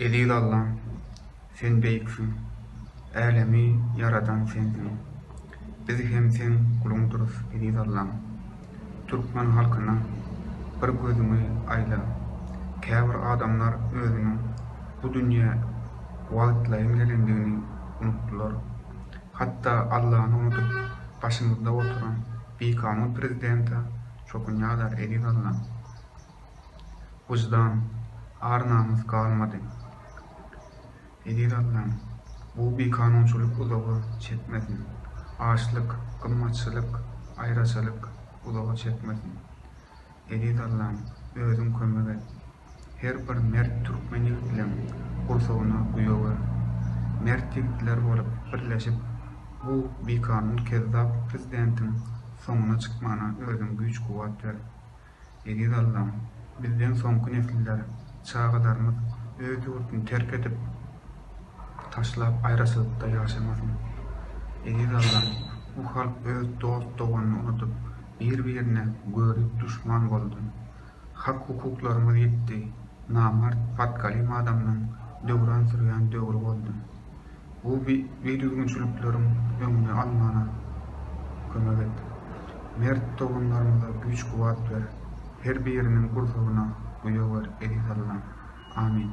Eziz Allam, Sen beýiksiň, Älemi ýaradan Sensiň. Biz hem Seň guluňdyrys, eziz Allam. Türkmen halkyna bir gözüňi aýla. Käbir adamlar özüniň bu dünýä wagtlaýyn gelendigini unutdylar. Hatda Allany unudyp, başymyzda oturan bikanun prezidente çokunýarlar, eziz Allam. Wyždan, ar-namys galmady. Eziz Allam, bu bikanunçylyk uzaga çekmesin. Açlyk, gymmatçylyk, aýraçylyk uzaga çekmesin. Eziz Allam, özüň kömek et. Her bir mert türkmen ýigitleň gursagyna guýawer. Mert ýigitler bolup birleşip bu bikanun kezzap prezidentiň soňuna çykmana özüň güýç-kuwwat ber. Eziz Allam, bizden soňky nesiller, çagalarymyz öz ýurduny terk edip, taşlap aýraçylykda ýaşamasyn. Eziz Allam, bu halk öz dost-doganyny unudyp, bir-birine görip duşman boldy. Hak-hukuklarymyz ýitdi, namart, patgalim adamlaň döwran sürýän döwri boldy. Bu bidüzgünçilikleriň öňüni almana kömek et. Mert doganlarymyza güýç-kuwwat ber. Her biriniň gursagyna guýawer, eziz Allam. Amin.